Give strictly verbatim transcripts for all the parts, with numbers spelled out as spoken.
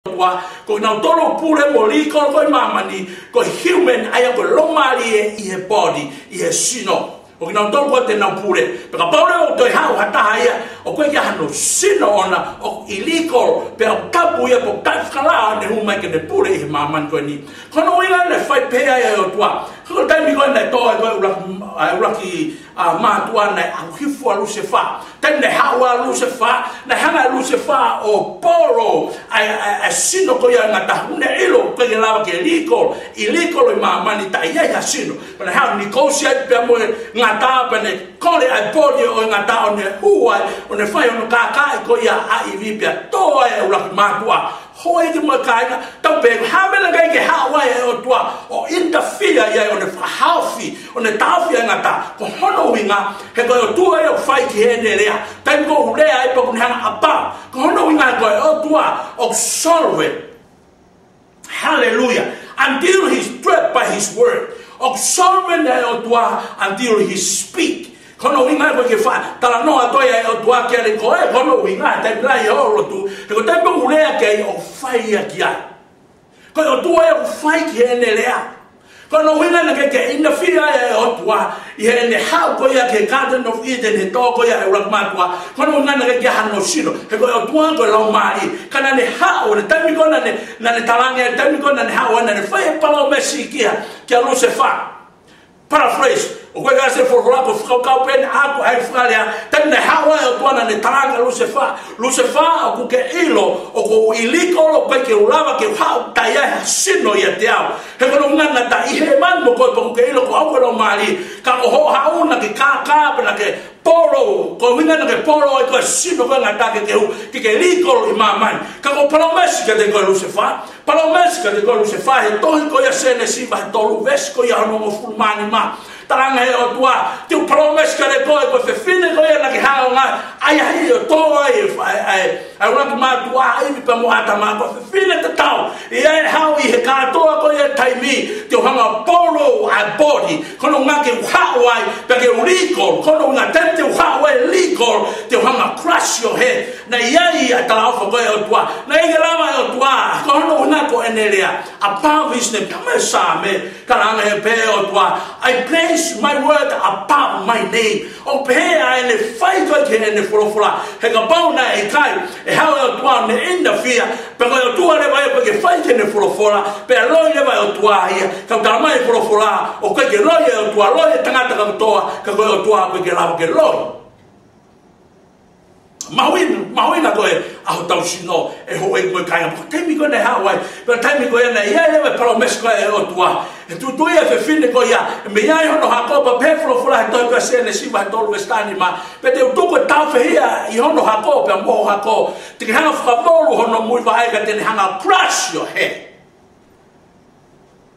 ʻOtua, ko kinautolu pule mo legal ko ē ʻi māmani, ko e human, ʻa ia ko e laumālie ʻi he body, ʻi he sino. Ko kinautolu ko ē te nau pule. Pea kapau leva ʻoku toe haʻu ha taha ia, ʻoku ʻikai ke ʻi ai hano sino ʻoʻona, ʻoku illegal, pea ʻoku tapu ia, ʻoku taʻefakalao ʻene hū mai ke ne pule ʻi he māmani ko eni. Ko hono ʻuhinga naʻe fai pehē ai ʻa e ʻOtua. Ko e taimi ko ē naʻe tō ai ko ē ʻuluaki, ʻa, ʻuluaki, ʻa, mātuʻa, naʻe ʻalu hifo ʻa Lusefā. Taimi naʻe haʻu ai ʻa Lusefā, naʻe hanga ʻe Lusefā ʻo polo ʻa e, ʻa e, ʻa e sino ko ia ʻo e ngata, he naʻe ʻilo ʻoku ʻikai ke lava ke legal, illegal ʻi māmani taʻe ʻi ai ha sino. Pea naʻe haʻu ʻo negotiate pea mo e ngata, pea ne kole ʻa e body ʻo e ngata ʻo ne hū ai, ʻo ne fai hono kākaaʻi ko ia ʻa ʻIvi pea tō ai ʻa e ʻuluaki mātuʻa. Houʻeiki mo e kāinga, tau pehē, ko e hā e meʻa naʻe ʻikai ke haʻu ai ʻa e ʻOtua ʻo interfere ai ʻo ne fakahaofi, ʻo ne taʻofi ʻa e ngata? Ko hono ʻuhinga, he ko e ʻOtua ia ʻoku fai ki heʻene lea. Taimi ʻoku lea ai pea ʻoku ne hanga ʻo apā. Ko hono ʻuhinga he ko e ʻOtua ʻoku sovereign. Hallelujah. Until he's trapped by his word. ʻOku sovereign ʻa e ʻOtua until he speak. Ko hono ʻuhinga ʻoku ʻikai ke faʻa talanoa atu ai ʻa e ʻOtua kiate koe, ko hono ʻuhinga he taimi lahi ʻo e lotu, he ko e taimi ʻoku lea ki ai ʻoku fai ia ki ai. Ko e ʻOtua ia ʻoku fai ki heʻene lea. Ko hono ʻuhinga naʻe ʻikai ke interfere ai ʻa e ʻOtua ʻi heʻene haʻu ko ia ki he Garden of Eden he tō ko ia ʻa e ʻuluaki mātuʻa. Ko hono ʻuhinga naʻe ʻikai ke ʻi ai hano sino, he ko e ʻOtua ko e laumālie. Ka naʻa ne haʻu, he taimi ko ē naʻa ne, naʻa ne talaange, he taimi ko ē naʻa ne haʻu, naʻa ne fai e palōmesi kia, kia Lusefā. Paraphrase, ʻoku ʻikai ke ʻasi he folofola, ko e fakakaukau pē eni ʻaʻaku ʻa e fakalea, taimi naʻe haʻu ai ʻa e ʻOtua naʻa ne talaange kia Lusefā, Lusefā, ʻoku ke ʻilo ʻoku ou illegal, ʻoku ʻikai ke u lava ke u haʻu taʻe ʻi ai ha sino ʻiate au. He ko hono ʻuhinga naʻa ta ʻi hēvani mo koe pea ʻoku ke ʻilo ko au ko e laumālie, ka ko hoʻo haʻu naʻa ke kākā pea naʻa ke polo, ko e ʻuhinga naʻa ke polo ai ko e sino ko e ngata ke ke hū, ke ke legal ʻi māmani. Ka ʻoku ou palōmesi kiate koe Lusefā, palōmesi kiate koe Lusefā, he tohi ko ia Sēnesi vahe tolu, veesi ko ia hono hongofulu mā nima. Talaange ʻe he ʻOtua, te u palōmesi kiate koe, ko e fefine ko ia naʻa ke haʻu ai, ʻa ia ʻoku tō ai ʻa e, ʻa e, ʻa e ʻuluaki mātuʻa, ʻa ʻIvi pea mo ʻĀtama, ko e fefine tatau ia ʻe haʻu ʻi he kātoa ko ia e taimi, te u hanga ʻo polo ʻa e body, ko hono ʻuhinga ke u haʻu ai, pea ke u legal, ko hono ʻuhinga te u haʻu ai legal, te u hanga ʻo crush your head. Naʻe ʻi ai ʻa e talaʻofa ko ē ʻa e ʻOtua. Naʻe ʻikai ke lava ʻa e ʻOtua, ko hono ʻuhinga ko ʻene lea, above his name. Ka mai Saame, talaange pē ʻe he ʻOtua, I place my word above my name. ʻOku pehē ʻa ʻene fai ko ē ki heʻene folofola. He kapau naʻe ʻikai, ʻe haʻu e ʻOtua ʻo ne interfere, pea ko e ʻOtua leva ia ʻoku ʻikai ke fai ki heʻene folofola, pea loi leva e ʻOtua ia. Ka ʻoku talamai ʻe he folofola, ʻoku ʻikai ke loi e ʻOtua, loi e tangata kātoa, ka ko e ʻOtua ʻoku ʻikai ke lava ke loi. Mahuʻinga, mahuʻinga ko ē ʻa hotau sino, ʻe houʻeiki mo e kāinga. Ko e taimi ko ē naʻe haʻu ai, pea taimi ko ē naʻe ʻi ai leva e palōmesi ko ē ʻa e ʻOtua. ʻE tuitui e fefine ko ia, ʻe meimei ʻi ai hono hako, pea pehē folofola he tohi ko ē Sēnesi vahe tolu veesi taha nima. Pea te u tuku e tāufehiʻa ʻi hono hako, pea mo ho hako. Te ke hanga ʻo fakavolu hono muivaʻe ka te ne hanga ʻo crush your head.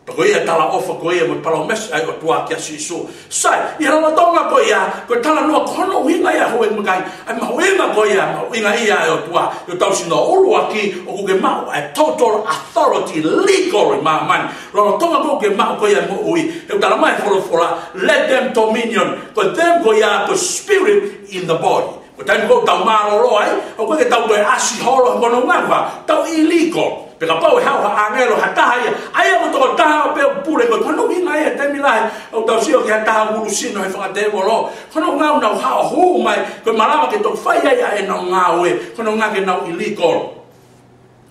Pea ko ia talaʻofa ko ia mo e palōmesi ʻa e ʻOtua kia Sīsū. Sai, ʻi he lolotonga ko ia, ko e talanoa ko hono ʻuhinga ia houʻeiki mo e kāinga, ʻa e mahuʻinga ko ia, mahuʻinga ia ʻa e ʻOtua ʻi hotau sino. ʻUluaki, ʻoku ke maʻu ʻa e total authority, legal ʻi māmani. Lolotonga ʻoku ke maʻu ko ia moʻui. He ʻoku talamai ʻe he folofola, let them dominion. Ko them ko ia, ko e spirit in the body. Ko e taimi ko ē ʻoku tau mālōlō ai, ʻoku ʻikai ke tau toe ʻasi holo he ko hono ʻuhinga ʻoku tau illegal. Pea kapau ʻe haʻu ha ʻāngelo, ha taha ia, ʻa ia ko e tokotaha pē ʻoku pule, ko hono ʻuhinga ia he taimi lahi ʻoku tau sio ki ha taha ʻoku ʻulu sino he fakatēvolo. Ko hono ʻuhinga ʻoku nau haʻu ʻo hū mai, ko e malava ke toki fai ai ʻa ʻenau ngāue, ko hono ʻuhinga ke nau illegal.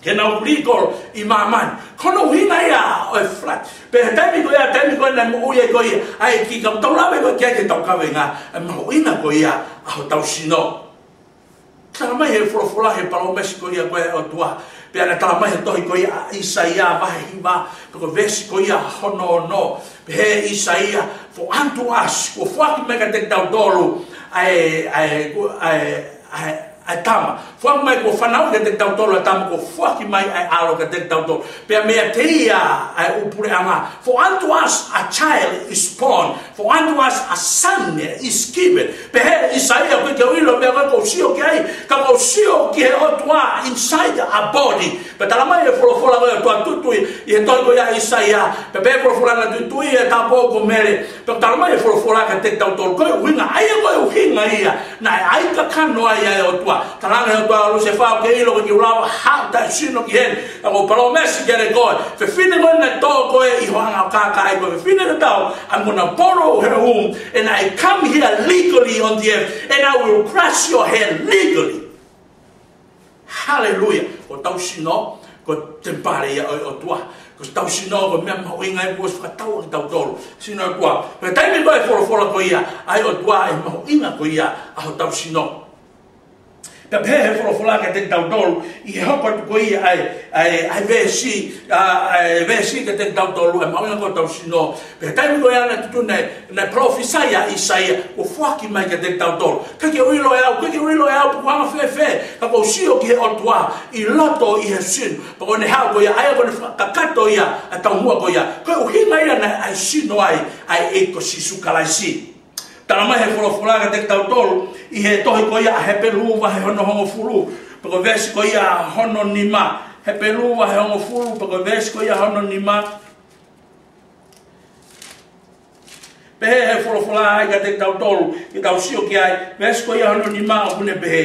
Ke nau legal ʻi māmani. Ko hono ʻuhinga ia ʻo e flood. Pea he taimi ko ia, taimi ko ē naʻe moʻui ai ko ia ʻa e ʻEiki, ka ʻoku tau lave ko ē ki ai ke tau kaveinga, ʻa e mahuʻinga ko ia ʻa hotau sino. Talamai ʻe he folofola he palōmesi ko ia ko ē ʻa e ʻOtua. Pea naʻe talamai he tohi ko ia ʻa ʻĪsaia vahe hiva, pea ko e veesi ko ia hono ono. Pehē ʻe ʻĪsaia, for unto us, kuo foaki mai kiate kitautolu ʻa e, ʻa e, ʻa e, ʻa e, ʻa e tama. Foaki mai, kuo fanauʻi kiate kitautolu ʻa e tama, kuo foaki mai ʻa e ʻAlo kiate kitautolu. Pea meiate ia ʻa e ʻū puleʻanga. For unto us a child is born, for unto us a son is given. Pehē ʻe ʻĪsaia, ʻoku ʻikai ke u ʻilo e meʻa ko ē ʻoku ou sio ki ai, ka ʻoku ou sio ki he ʻOtua inside a body. Pea talamai ʻe he folofola ko ē ʻa e ʻOtua, tuitui ʻi he tohi ko ia ʻa ʻĪsaia, pea pehē ʻe he folofola naʻe tuitui ʻi he tāupoʻou ko Mele, pea talamai ʻe he folofola kiate kitautolu, ko e ʻuhinga, ʻa ia ko e ʻuhinga ia naʻe ʻai kakano ai ʻa e ʻOtua. Talaange ʻe he ʻa Lusefā, ʻoku ke ʻilo ʻoku ʻikai ke u lava ʻo haʻu ʻo taʻe sino ki heni. Ka ʻoku ou palōmesi kiate koe, fefine ko ē naʻe tō koe ʻi ho anga ʻo kākaaʻi koe, fefine tatau, I'm gonna borrow her womb, and I come here legally on the earth, and I will crush your head legally. Haleluia. Ko hotau sino, ko e temipale ia ʻo e ʻOtua. Ko hotau sino, ko e meʻa mahuʻinga ia kuo ʻosi fakatau ʻaki kitautolu. Sino ʻo e ʻOtua. Pea taimi ko ē ʻoku folofola ko ia ʻa e ʻOtua ʻi he mahuʻinga ko ia ʻa hotau sino. Pea pehē ʻe he folofola kiate kitautolu, ʻi he hoko atu ko ia ʻa e, ʻa e, ʻa e veesi, ʻa, ʻa e veesi kiate kitautolu, ʻa e mahuʻinga ko ē ʻo hotau sino. Pea taimi ko ia naʻe tutu naʻe, naʻe palōfisai ʻa ʻĪsaia, kuo foaki mai kiate kitautolu. ʻIkai ke u ʻilo ʻe au, ʻikai ke u ʻilo ʻe au pe ʻoku anga fēfē, ka ʻoku ou sio ki he ʻOtua ʻi loto ʻi he sino. Pea ko ʻene haʻu ko ia, ʻa ia ko ʻene fakakakato ia ʻa e taumuʻa ko ia. Ko e ʻuhinga ia naʻe ʻai sino ai ʻa e ʻEiki ko Sīsū Kalaisi. Talamai ʻe he folofola kiate kitautolu ʻi he tohi ko ia ʻa Hepelū vahe hono hongofulu, pea ko e veesi ko ia hono nima. Hepelū vahe hongofulu, pea ko e veesi ko ia hono nima. Pehē ʻe he folofola ai kiate kitautolu, ke tau sio ki ai, veesi ko ia hono nima ʻoku ne pehē.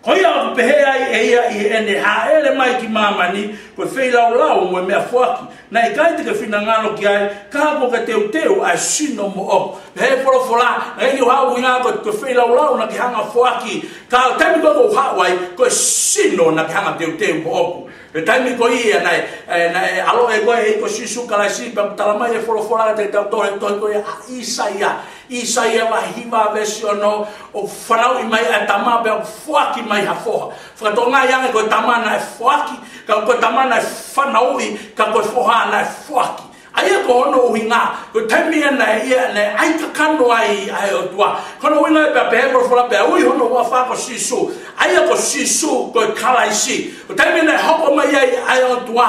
Ko ia ʻoku pehē ai ʻe ia ʻi heʻene hāʻele mai ki māmani, ko e feilaulau mo e meʻafoaki. Naʻe ʻikai te ke finangalo ki ai, ka kuo ke teuteu ʻa e sino moʻoku. Pehē ʻe he folofola, naʻe ʻikai ke u haʻu ʻo ʻuhinga ko e, ko e feilaulau naʻa ke hanga ʻo foaki. Ka ko e taimi ko ē ʻoku ou haʻu ai, ko e sino naʻa ke hanga ʻo teuteu moʻoku. Pea taimi ko ia naʻe, ē, naʻe ʻaloʻi koe ʻe he ʻEiki ko Sīsū Kalaisi, pea talamai ʻe he folofola kiate kitautolu ʻi he tohi ko ia ʻa ʻĪsaia. ʻĪsaia vahe hiva veesi ono, ʻoku fanauʻi mai ʻa e tama pea ʻoku foaki mai ha foha. Fakatokangaʻi ange ko e tama naʻe foaki, ka ko e tama naʻe fanauʻi, ka ko e foha naʻe foaki. ʻA ia ko hono ʻuhinga, ko e taimi ia naʻe ia naʻe ʻai kakano ai ʻa e ʻOtua. Ko hono ʻuhinga pea pehē ʻe he folofola pea ui hono huafa ko Sīsū. ʻA ia ko Sīsū ko e Kalaisi. Ko e taimi naʻe hoko mai ai ʻa e ʻOtua,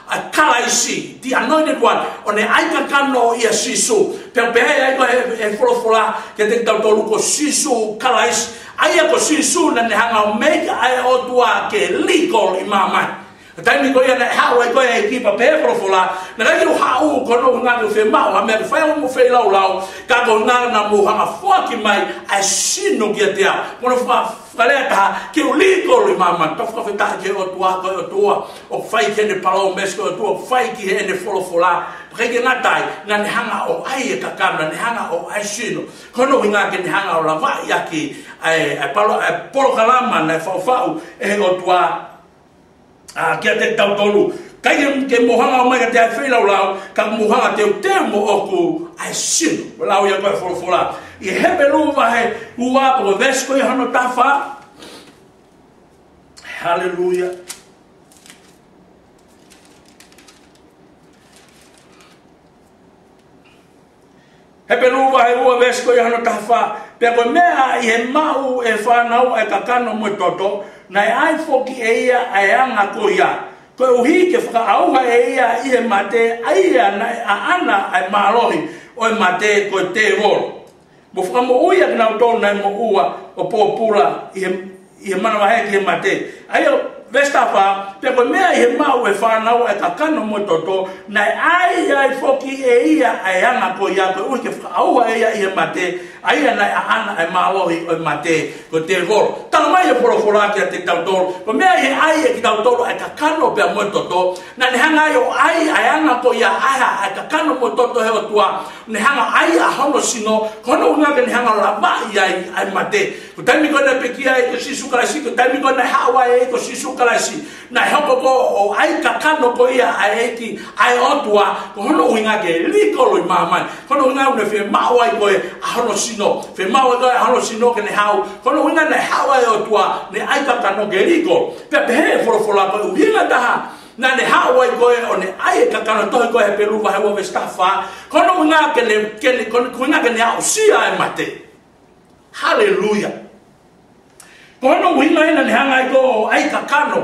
ʻa Kalaisi, the anointed one, ʻo ne ʻai kakano ʻia Sīsū. Pea pehē ai ko ē ʻe he folofola kiate kitautolu ko Sīsū Kalaisi. ʻA ia ko Sīsū naʻa ne hanga ʻo make ʻa e ʻOtua ke legal ʻi māmani. Taimi ko ia naʻe haʻu ai ko ē ʻa e ʻEiki pea pehē ʻe he folofola, naʻe ʻikai ke u haʻu ko hono ʻuhinga ke u fiemaʻu ha meʻa ke fai au mo e feilaulau, ka ko hono ʻuhinga naʻa mou hanga ʻo foaki mai ʻa e sino kiate au. Ko hono fa-, fakalea ʻe taha, ke u legal ʻi māmani. Tau fakafetaʻi ki he ʻOtua, ko e ʻOtua ʻoku fai ki heʻene palōmesi, ko e ʻOtua ʻoku fai ki heʻene folofola. Pea ʻikai ke ngata ai, naʻa ne hanga ʻo ʻai e kakano, naʻa ne hanga ʻo ʻai sino. Ko hono ʻuhinga ke ne hanga ʻo lavaʻi ʻaki ʻa e, ʻa e palo-, ʻa e polokalama naʻe faʻufaʻu ʻe he ʻOtua, ā, kiate kitautolu. ʻIkai ke, ke mou hanga ʻo ʻomai kiate au ʻa e feilaulau, ka mou hanga ʻo teuteu moʻoku ʻa e sino. Ko e lau ia ko ē ʻa e folofola. ʻI he Hepelū vahe ua pea ko e veesi ko ia hono taha fā. Haleluia. Hepelū vahe ua veesi ko ia hono taha fā. Pea ko e meʻa ʻi he maʻu ʻe he fānau ʻa e kakano mo e toto, naʻe ʻai foki ʻe ia ʻa e anga ko ia, koeʻuhi ke fakaʻauha ʻe ia ʻi he mate, ʻa ia naʻe ʻaʻana ʻa e mālohi ʻo e mate, ko e tēvolo. Mo fakamoʻui ʻa kinautolu naʻe moʻua ʻo pōpula ʻi he ʻi he manavahē ki he mate. ʻA ia, veesi taha fā, pea ko e meʻa ʻi he maʻu ʻe he fānau ʻa e kakano mo e toto, naʻe ʻai ai foki ʻe ia ʻa e anga ko ia, koeʻuhi ke fakaʻauha ʻe ia ʻi he mate, ʻa ia naʻe ʻaʻana ʻa e mālohi ʻo e mate, ko e tēvolo. Talamai ʻe he folofola kiate kitautolu, ko e meʻa ʻi he ʻai ʻe kitautolu ʻa e kakano pea mo e toto, naʻa ne hanga ai ʻo ʻai ʻa e anga ko ia ʻa e, ʻa e kakano mo e toto ʻa e ʻOtua, ne hanga ʻai ʻa hono sino, ko hono ʻuhinga ke ne hanga ʻo lavaʻi ai ʻa e mate. Ko e taimi ko ē naʻe pekia ai ʻa e ʻEiki ko Sīsū Kalaisi, ko e taimi ko ē naʻe haʻu ai ʻa e ʻEiki ko Sīsū Kalaisi, naʻe hoko ko ē ʻo ʻai kakano ko ia ʻa e ʻEiki, ʻa e ʻOtua, ko hono ʻuhinga ke legal ʻi māmani. Ko hono ʻuhinga ʻoku ne fiemaʻu ai ko ē ʻa hono sino. Fiemaʻu ai ko ē ʻa hono sino ke ne haʻu. Ko hono ʻuhinga naʻe haʻu ai ʻa e ʻOtua, ne ʻai kakano ke legal. Pea pehē ʻe he folofola ko e ʻuhinga ʻe taha naʻa ne haʻu ai ko ē ʻo ne ʻai e kakano, tohi ko ē Hepelū vahe ua veesi taha fā. Ko hono ʻuhinga ke ne, ke ne, ko hono ʻuhinga ke ne aʻusia ʻa e mate. Haleluia. Ko hono ʻuhinga ia naʻa ne hanga ai ko ē ʻo ʻai kakano,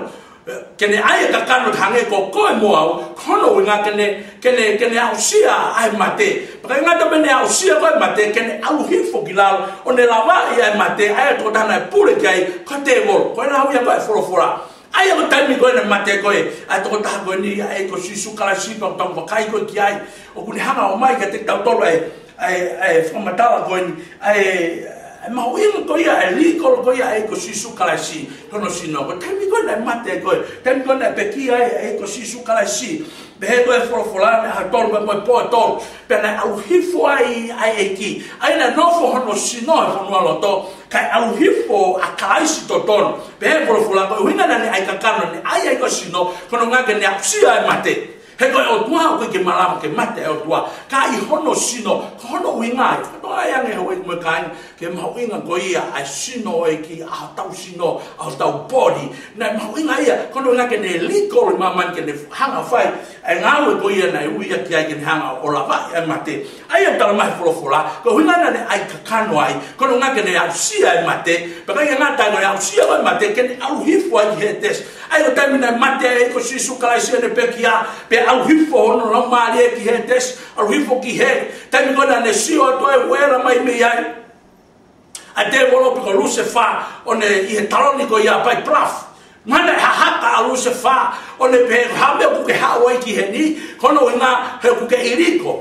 ke ne ʻai e kakano hangē ko koe mo au, ko hono ʻuhinga ke ne, ke ne, ke ne aʻusia ʻa e mate. Pea ʻikai ngata pē ne aʻusia ko ē e mate, ke ne ʻalu hifo ki lalo, ʻo ne lavaʻi ʻa e mate, ʻa e tokotaha naʻe pule ki ai, ko e tēvolo. Ko e lau ia ko ē ʻa e folofola. ʻA ia ko e taimi ko ē naʻe mate ko ē ʻa e tokotaha ko eni, ʻa e ʻEiki ko Sīsū Kalaisi, pea tau vakai ko ē ki ai, ʻoku ne hanga ʻo ʻomai kiate kitautolu ʻa e, ʻa e, ʻa e fakamatala ko eni, ʻa e, ʻE mahuʻinga ko ia e legal ko ia ʻa e ʻEiki ko Sīsū Kalaisi, hono sino. Ko e taimi ko ē naʻe mate ai ko ē, taimi ko ē naʻe pekia ai e ʻEiki ko Sīsū Kalaisi, pehē ko e folofola naʻe ʻaho tolu pea mo e pō ʻe tolu, pea naʻe ʻalu hifo ai ʻa e ʻEiki. ʻA ia naʻe nofo hono sino he fonualoto, kae ʻalu hifo ʻa Kalaisi totonu. Pehē folofola ko e ʻuhinga naʻa ne ʻai kakano, ne ʻai ai ko e sino, ko hono ʻuhinga ke ne aʻusia e mate. He ko e ʻOtua ʻoku ʻikai ke malava ke mate e ʻOtua, ka ʻi hono sino, ko hono ʻuhinga ia. Fakatokangaʻi ange houʻeiki mo e kāinga, ko e mahuʻinga ko ia ʻa e sino ʻo e ʻEiki, ʻa hotau sino, ʻa hotau body. Naʻe mahuʻinga ia, ko hono ʻuhinga ke ne legal ʻi māmani ke ne hanga ʻo fai ʻa e ngāue ko ia naʻe ui ia ki ai ke ne hanga ʻo lavaʻi ʻa e mate. ʻA ia ʻoku talamai he folofola, ko e ʻuhinga naʻa ne ʻai kakano ai, ko hono ʻuhinga ke ne aʻusia e mate, pea ʻikai ke ngata ai, ko ʻene aʻusia ko ē e mate, ke ne ʻalu hifo ai ki Hētesi. ʻA ia ko e taimi naʻe mate ai e ʻEiki ko Sīsū Kalaisi ʻene pekia, pea ʻalu hifo hono laumālie ki Hētesi, ʻalu hifo ki heli. Taimi ko ē naʻa ne sio atu ai, uela mai mei ai ʻa e tēvolo pe ko Lusefā, ʻo ne ʻi he taloni ko ia ʻa Paipalafu. Mahalo naʻe hahaka ʻa Lusefā, ʻo ne pehē, ko e hā e meʻa ʻoku ke haʻu ai ki heni, ko hono ʻuhinga he ʻoku ke ʻiliko.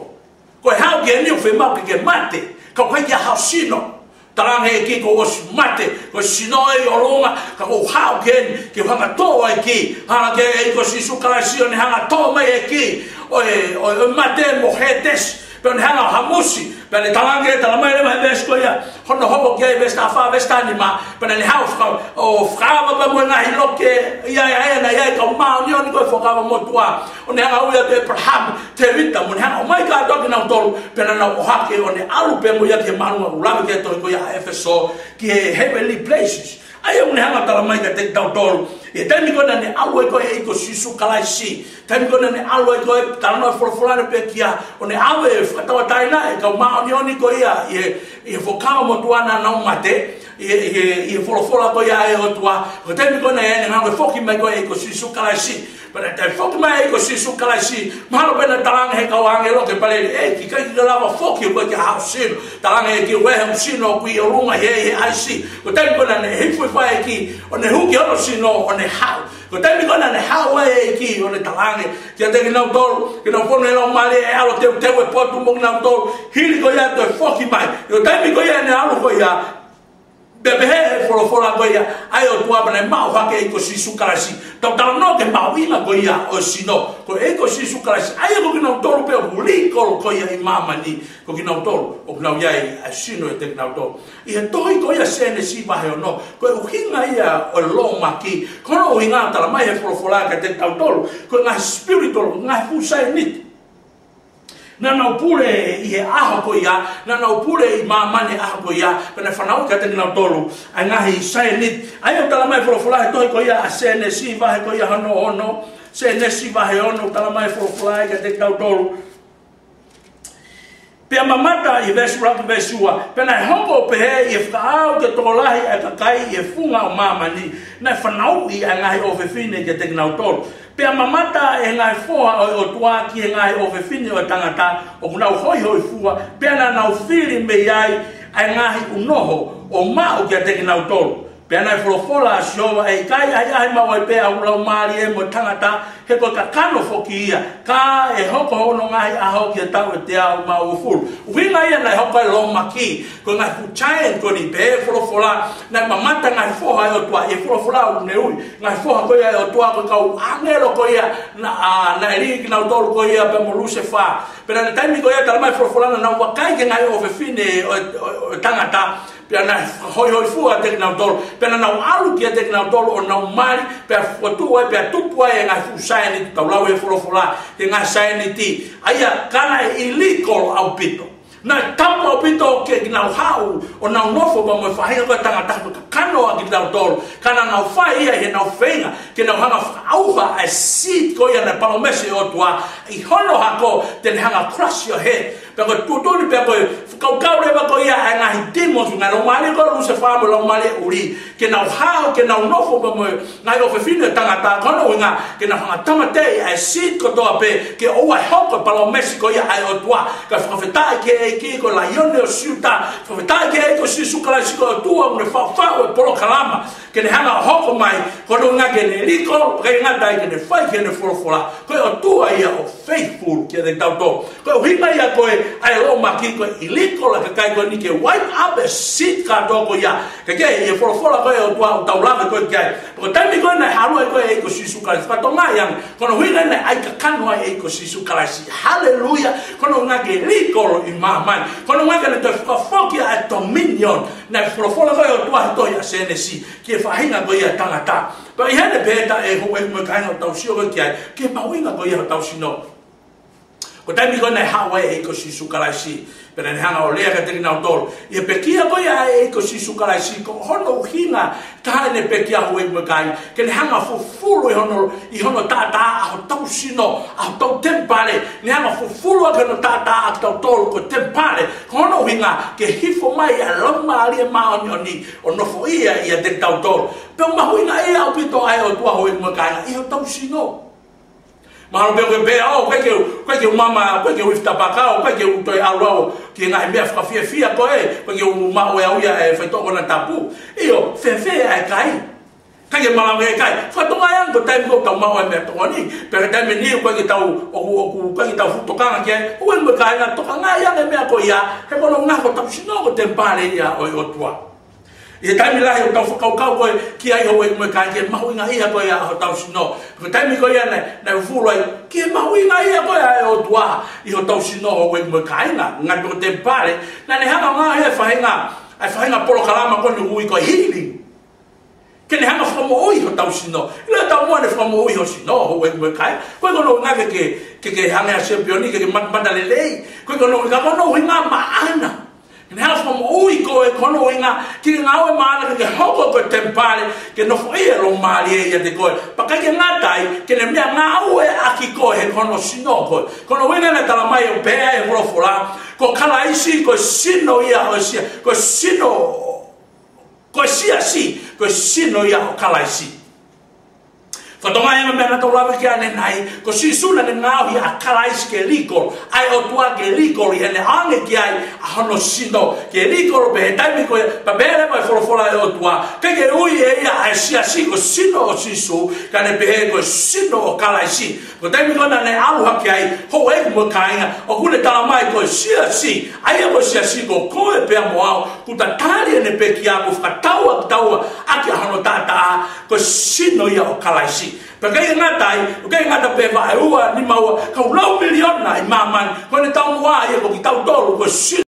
Ko e haʻu ki heni ʻoku fiemaʻu ke ke mate, ka ʻoku ʻikai ke ʻi ai haʻo sino. Talaange ʻe he ʻEiki kuo u ʻosi mate, ko e sino ʻi ʻolunga, ka kuo u haʻu ki heni, ke u hanga ʻo tō ai e kī. Hanga ki ai e ʻEiki ko Sīsū Kalaisi ʻo ne hanga ʻo tō mai e kī ʻo e, ʻo e, ʻo e mate mo Hētesi, pea ne hanga ʻo hamusi, pea ne talaange, talamai leva he veesi ko ia, hono hoko ki ai veesi taha fā, veesi taha nima, pea ne haʻu ʻo faka-, ʻo fakaava pea mo e ngaahi loki, ʻa ia, ʻa ia naʻe ʻi ai e kau māʻoniʻoni ko e Fuakava Motuʻa, ʻo ne hanga ʻo ui atu ʻa ʻĒpalahame, Tēvita, mo ne hanga ʻo ʻomai kātoa kinautolu, pea naʻa nau ʻohake ʻo ne ʻalu pē mo ia ki he māʻolunga ʻoku lave ki ai e tohi ko ia ʻa ʻEfesō, ki he heavenly places. ʻA ia ʻoku ne hanga ʻo talamai kiate kitautolu, ʻi he taimi ko ē naʻa ne ʻalu ai ko ē e ʻEiki ko Sīsū Kalaisi, taimi ko ē naʻa ne ʻalu ai ko ē, talanoa e folofola naʻe pekia, ʻo ne ʻave ʻo fakatauʻatāinaʻi e kau māʻoniʻoni ko ia ʻi he, ʻi he Fuakava Motuʻa naʻa nau mate, ʻi he, ʻi he, ʻi he folofola ko ia ʻa e ʻOtua, ko e taimi ko ē naʻe ʻi ai ʻene ngāue foki mai ko ē e ʻEiki ko Sīsū Kalaisi. Pea naʻe toe foki mai e ʻEiki ko Sīsū Kalaisi, mahalo pē naʻe talaange ʻe he kau ʻāngelo ke palele, ʻEiki, ʻikai ke ke lava foki, ʻoku ʻikai ke ʻi ai haʻo sino. Talaange ʻe he ʻEiki, ʻoku ʻi ai hoku sino, ʻoku ʻi ʻolunga he, he ʻaisi. Ko e taimi ko ē naʻa ne hifo hifo ai e kī, ʻo ne huki hono sino, ʻo ne haʻu. Ko e taimi ko ē naʻa ne haʻu ai e kī, ʻo ne talaange kiate kinautolu, ke nau fonu he laumālie, ʻe ʻalu ʻo teuteu e potu mo kinautolu, hili ko ia ʻene toe foki mai. Ko e taimi ko ia naʻa ne ʻalu ko ia, pea pehē ʻe he folofola ko ia ʻa e ʻOtua, pea naʻe maʻu hake e ʻEiki ko Sīsū Kalaisi. Tau talanoa ki he mahuʻinga ko ia ʻo e sino, ko e ʻEiki ko Sīsū Kalaisi. ʻA ia ko kinautolu pē ʻoku legal ko ia ʻi māmani, ko kinautolu ʻoku nau ʻi ai ʻa e sino ʻiate kinautolu. ʻI he tohi ko ia Sēnesi vahe ono, ko e ʻuhinga ia ʻo e lōmaki, ko hono ʻuhinga talamai ʻe he folofola kiate kitautolu, ko e ngaahi spiritual, ngaahi fuʻu saieniti. Naʻa nau pule ʻi he ʻaho ko ia, naʻa nau pule ʻi māmani he ʻaho ko ia, pea naʻe fanauʻi kiate kinautolu ʻa e ngaahi saieniti. ʻA ia ʻoku talamai ʻe he folofola he tohi ko ia ʻa Sēnesi vahe ko ia hono ono, Sēnesi vahe ono, talamai ʻe he folofola kiate kitautolu. Pea mamata ʻi he veesi ʻuluaki ki he veesi ua, pea naʻe hoko ʻo pehē ʻi he fakaʻau ke tokolahi ʻa e kakai ʻi he funga ʻo māmani, naʻe fanauʻi ʻa e ngaahi ʻofefine kiate kinautolu. Pea mamata ʻe he ngaahi foha ʻo e ʻOtua ki he ngaahi ʻofefine ʻo e tangata ʻoku nau hoihoifua, pea naʻa nau fili mei ai ʻa e ngaahi unoho ʻo maʻu kiate kinautolu. Pea naʻe folofola ʻa Sihova, ʻE ʻikai ʻahiʻahi maʻu ai pē ʻa hoku laumālie mo e tangata, he ko e kakano foki ia, ka ʻe hoko hono ngaahi ʻaho ki he taʻu ʻe teau mā uofulu. ʻUhinga ia naʻe hoko ai e lōmaki, ko e ngaahi fuʻu giant ko eni, pehē ʻe he folofola, naʻe mamata e ngaahi foha ʻo e ʻOtua, ʻi he folofola ʻoku ne ui, ngaahi foha ko ia ʻo e ʻOtua, ko e kau ʻāngelo ko ia, naʻa, ʻa, naʻe lī kinautolu ko ia pea mo Lusefā. Pea naʻe taimi ko ia talamai ʻe he folofola naʻa nau vakai ki he ngaahi ʻofefine ʻo, ʻo, ʻo e tangata, pea naʻe hoihoifua kiate kinautolu, pea naʻa nau ʻalu kiate kinautolu ʻo nau mali, pea fokotuʻu ai, pea tupu ai e ngaahi fuʻu saieniti, tau lau ʻe he folofola ki he ngaahi saieniti. ʻA ia, ka naʻe ʻiliko ʻaupito. Naʻe tapu ʻaupito ke nau haʻu ʻo nau nofo pea mo e faʻahinga ko ē ʻo e tangata, ko e kakano ʻa kinautolu. Ka naʻa nau fai ia ʻi heʻenau feinga ke nau hanga ʻo fakaʻauha ʻa e seed ko ia naʻe palōmesi ʻe he ʻOtua, ʻi hono hako te ne hanga ʻo crush ʻi he, pea ko e tuʻutuʻuni pea ko e fakakaukau leva ko ia ʻa e ngaahi demons, ngaahi laumālie ko Lusefā mo e laumālie ʻuli, ke nau haʻu, ke nau nofo pea mo e ngaahi ʻofefine ʻo e tangata, ko hono ʻuhinga ke nau hanga ʻo tāmateʻi ʻa e seed kotoa pē, ke ʻoua ʻe hoko e palōmesi ko ia ʻa e ʻOtua. Kae fakafetaʻi ki he ʻEiki ko e Laione ʻo Siuta, fakafetaʻi ki he ʻEiki ko Sīsū Kalaisi ko e ʻOtua ʻoku ne faʻufaʻu e polokalama Ke ne hanga ʻo hoko mai, ko hono ʻuhinga ke ne legal, ʻikai ngata ai ke ne fai ki heʻene folofola. Ko e ʻOtua ia ʻoku faithful kiate kitautolu. Ko e ʻuhinga ia ko ē ʻa e lōmaki ko e illegal ʻa e kakai ko eni ke wipe up e seed kātoa ko ia. Ke ke ʻi he folofola ko ē ʻa e ʻOtua ʻoku tau lave ko ē ki ai. Ko e taimi ko ē naʻe halu ai ko ē ʻa e ʻEiki ko Sīsū Kalaisi. Fakatokangaʻi ange, ko hono ʻuhinga naʻe ʻai kakano ai e ʻEiki ko Sīsū Kalaisi. Haleluia. Ko hono ʻuhinga ke legal ʻi māmani. Ko hono ʻuhinga ke ne toe fakafoki ʻa e dominion. Naʻe folofola ko ē ʻa e ʻOtua he tohi ʻa Sēnesi ki he faʻahinga ko ia ʻo e tangata. Pea ʻi heʻene pehē ʻe houʻeiki mo e kāinga ʻoku tau sio ko ē ki ai, ki he mahuʻinga ko ia hotau sino. Ko e taimi ko ē naʻe haʻu ai e ʻEiki ko Sīsū Kalaisi, pea naʻa ne hanga ʻo lea kiate kinautolu. ʻI he pekia ko ia ʻa e ʻEiki ko Sīsū Kalaisi, ko hono ʻuhinga taha ʻene pekia, houʻeiki mo e kāinga, ke ne hanga ʻo fufulu ʻi hono, ʻi hono taʻataʻa ʻa hotau sino, ʻa hotau temipale, ne hanga ʻo fufulu ʻaki hono taʻataʻa ʻa kitautolu ko e temipale, ko hono ʻuhinga ke hifo mai ʻa e Laumālie Māʻoniʻoni ʻo nofoʻia ʻiate kitautolu. Pea ʻoku mahuʻingaʻia ʻaupito ʻa e ʻOtua, houʻeiki mo e kāinga, ʻi hotau sino. Mahalo pē ʻoku ke pehē, ʻo, ʻikai ke u, ʻikai ke u mama, ʻikai ke u ifi tapaka, ʻikai ke u toe ʻalu au ki he ngaahi meʻa fakafiefia ko ē, ʻikai ke u maʻu ʻe au ia e faitoʻo konatapu. ʻIo, fēfē ʻa e kai? ʻIkai ke malava e kai. Fakatokangaʻi ange ko e taimi ko ē ʻoku tau maʻu ai e meʻatokoni, pea ko e taimi ni ʻoku ʻikai ke tau, ʻoku, ʻoku ʻikai ke tau fuʻu tokanga ki ai, houʻeiki mo e kāinga, tokangaʻi ange e meʻa ko ia, he ko hono ʻuhinga ko hotau sino ko e temipale ia ʻo e ʻOtua. ʻI he taimi lahi ʻoku tau fakakaukau ko ē ki ai, houʻeiki mo e kāinga, ki he mahuʻingaʻia ko ia ʻa hotau sino. Ko e taimi ko ia naʻe, naʻe fufulu ai, ki he mahuʻingaʻia ko ia ʻa e ʻOtua ʻi hotau sino, houʻeiki mo e kāinga, ngaahi pē ko e temipale, naʻa ne hanga ʻo ngaohi e faʻahinga, ʻa e faʻahinga polokalama ko eni ʻoku ui ko e healing. Ke ne hanga ʻo fakamoʻui hotau sino. ʻIlo ʻe taumuʻa ʻene fakamoʻui ho sino, houʻeiki mo e kāinga. ʻIkai ko hono ʻuhinga ke, ke, ke, ke hangē ha sēpioni, ke, ke mat-, matamata lelei. ʻIkai ko hono ʻuhinga, ko hono ʻuhinga maʻana. Ke ne hanga ʻo fakamoʻui koe, ko hono ʻuhinga ke ke ngāue maʻana, ke ke hoko ko e temipale, ke nofoʻia e Laumālie ʻiate koe. Pea ʻikai ke ngata ai, ke ne meʻangāueʻaki koe he ko hono sino koe. Ko hono ʻuhinga naʻe talamai ʻo pehē ʻe he folofola, ko Kalaisi ko e sino ia ʻo e sia-, ko e sino, ko e siasi, ko e sino ia ʻo Kalaisi. Fakatokangaʻi ange e meʻa naʻa tau lave ki ai ʻanenai, ko Sīsū naʻa ne ngaohi ʻa Kalaisi ke legal, ʻa e ʻOtua ke legal, ʻi heʻene ʻoange ki ai ʻa hono sino ke legal. Pea he taimi ko ē, pea pehē leva ʻe he folofola ʻa e ʻOtua, ʻikai ke ui ʻe ia ʻa e siasi ko e sino ʻo Sīsū, ka ne pehē ko e sino ʻo Kalaisi. Ko e taimi ko ē naʻa ne ʻalu hake ai, houʻeiki mo e kāinga, ʻoku ne talamai ko e siasi, ʻa ia ko e siasi ko koe pea mo au, kuo ta tali ʻene pekia, kuo fakatau ʻaki, tau ʻaki hono taʻataʻa, ko e sino ia ʻo Kalaisi. Pea ʻikai ke ngata ai, ʻikai ke ngata pē vaʻe ua, nima ua, kau lau miliona ʻi māmani, ko ʻene taumuʻa ia ko kitautolu, ko e sino